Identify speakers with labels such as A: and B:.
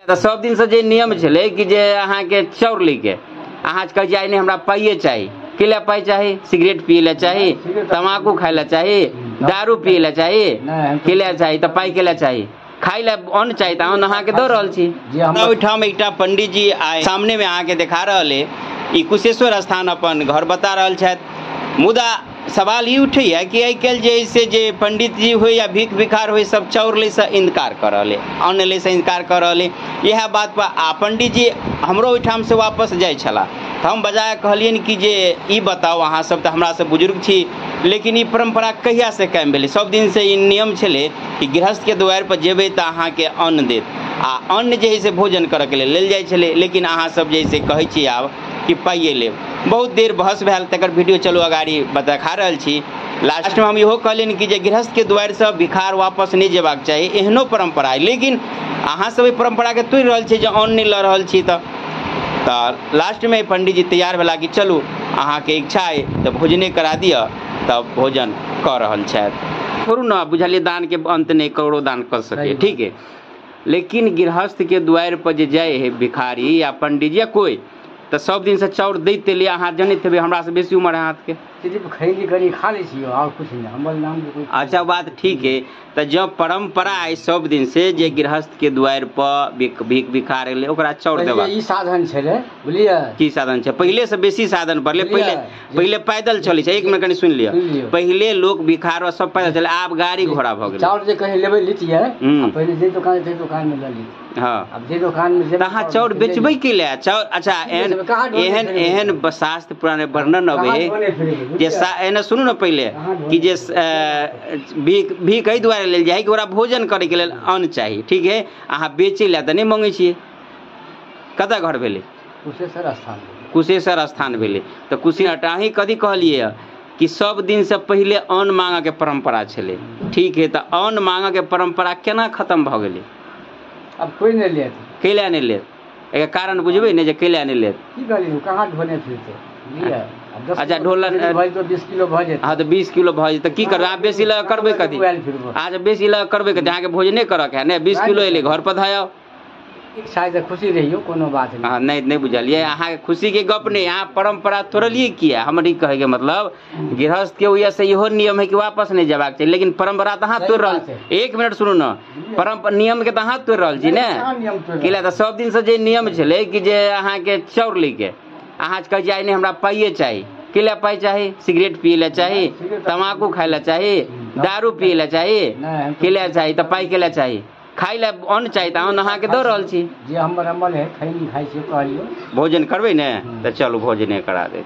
A: तऽ सब दिनसँ जे नियम छलै कि जे अहाँके चाउर लैके, अहाँ कहै छियै आइ नहि हमरा पाइए चाही। के लए पाइ चाही? सिगरेट पियै लए चाही, तम्बाकू खाय लए चाही, दारू पियै लए चाही, के लए चाही? तऽ पाइ के लए चाही? खाय लए अन्न चाही, तऽ अन्न अहाँके दऽ रहल छी। ओहिठाम एकटा पंडीजी आइ सामने मे अहाँके देखा रहल अइ, ई कुशेश्वर स्थान अपन घर बता रहल छथि। मुदा सवाल ई उठैया कि आइ काल्हि जे से जे पंडित जी होइ या भीख भिखार होइ, सब चाउर लै से इनकार कऽ रहल अइ, अन्न लै से इनकार कऽ रहल अइ। इएह बात पर आ पंडित जी हमरो ओहिठाम से वापस जाइ छलाह, तऽ हम बजा कहलियनि कि जे ई बताउ, अहाँ सब तऽ हमरा से बुजुर्ग छी, लेकिन ई परम्परा कहिया से कायम भेलै? सब दिन से ई नियम छलै कि गृहस्थ के दुआरि पर जेबै तऽ अहाँके अन्न देत, आ अन्न जे है से भोजन करऽके लेल लेल जाइ छलै। लेकिन अहाँ सब जे से कहै छी आब कि पाइए लेब। बहुत देर बहस भेल, तकर वीडियो चलू अगाड़ी देखा रहल छी। लास्टमे हम इहो कहलियनि कि जे गृहस्थ के दुआरिसँ भिखार वापस नहि जेबाक चाही, एहनो परम्परा अइ। लेकिन अहाँ सब एहि परम्पराके तोड़ि रहल छी जे अन्न नहि लऽ रहल छी। तऽ लास्टमे पंडीजी तैयार भेला कि चलू अहाँके इच्छा अइ तऽ भोजने करा दिअ, तब भोजन कऽ रहल छथि। छोड़ू ने, बुझलियै दानके अन्त नहि, करोड़ो दान कऽ सकैए, ठीक है। लेकिन गृहस्थ के दुआरि पर जे जाइ है भिखारी या पंडीजी या कोइ, तऽ सब दिनसँ चाउर दैत एलियै। अहाँ जनैत हेबै, हमरासँ बेसी उमर है अहाँके।
B: सिर्फ खैनी कनी खा लै छियै और कुछ नहीं, हमर नाम के कोई।
A: अच्छा बात ठीक है। तऽ जँ परम्परा अइ सब दिन से जे गृहस्थ के दुआरि पर भीख भिखार एलै ओकरा चाउर देबाक,
B: ई साधन छलै, बुझलियै?
A: की साधन छै? पहिले से बेसी साधन बढ़लै। पहिले पहिले पैदल चलै छै। एक मिनट कनि सुनि लिअ। पहिले लोक भिखार सब पैदल चलै, आब गाड़ी घोड़ा भऽ गेलै।
B: चाउर जे कहीं लेबै लितियै, पहिले जे दोकान छै दोकान मे लऽ लितियै।
A: हँ,
B: आब जे दोकान मे
A: तऽ अहाँ चाउर बेचबै की लए चाउर? अच्छा, एहन एहन एहन शास्त्र पुराण वर्णन अबै है जे एना सुनू ने पहिले कि जे भीख भीख एहि दुआरे लेल जाइ कि ओकरा भोजन करैके लेल अन्न चाही, ठीक है। अहाँ बेचै लए तऽ नहि मङ्गै छियै। कतऽ घर भेलै?
B: कुशेश्वर स्थान।
A: कुशेश्वर स्थान भेलै। तऽ कुशी अहीं कथी कहलियै कि सब दिनसँ पहिले अन्न मांगऽके परम्परा छलै, ठीक है। तऽ अन्न मांगऽके परम्परा केना खतम भऽ गेलै?
B: अब कोइ नहि लेत।
A: कैला नहि लेत? एकर कारण बुझबै ने जे कैला नहि लेत?
B: की कहलियै, कहाँ ढोने फिरतै?
A: अच्छा ढोलन
B: तो 20 किलो भऽ जेतै।
A: हाँ तऽ 20 किलो भऽ जेतै, की करबै? अहाँ बेसी लऽ करबै कथी? अहाँ बेसी लऽ करबै कथी? अहाँके भोजने करऽके है ने। 20 किलो एलै घर पर धऽ
B: शायद खुशी रहियौ, कोनो बात नहि।
A: हाँ नहि नहि बुझलियै, अहाँके खुशीके गप नहि, अहाँ परम्परा तोड़लियै किया? हमर ई कहैके मतलब गृहस्थ के ओहिया से इहो नियम है कि वापस नहि जेबाक चाही, लेकिन परम्परा तऽ अहाँ तोड़ि रहल। एक मिनट सुनू ने, परम्परा नियमके तऽ अहाँ तोड़ि रहल छी ने। किला तऽ सब दिनसँ जे नियम छलै कि जे अहाँके चाउर लैके, अहाँ कहै छियै आइ नहि हमरा पाइए चाही। के लए पाइ चाही? सिगरेट पियै लए चाही, तम्बाकू खाय लए चाही, दारू पियै लए चाही, के लए चाही? तऽ पाइ के लए चाही? खाय लए अन्न चाही, तऽ अन्न अहाँके दऽ रहल छी।
B: जे हमर अमल है खैनी खाइ छियै कहलियौ।
A: भोजन करबै ने? तऽ चलू भोजने करा देब।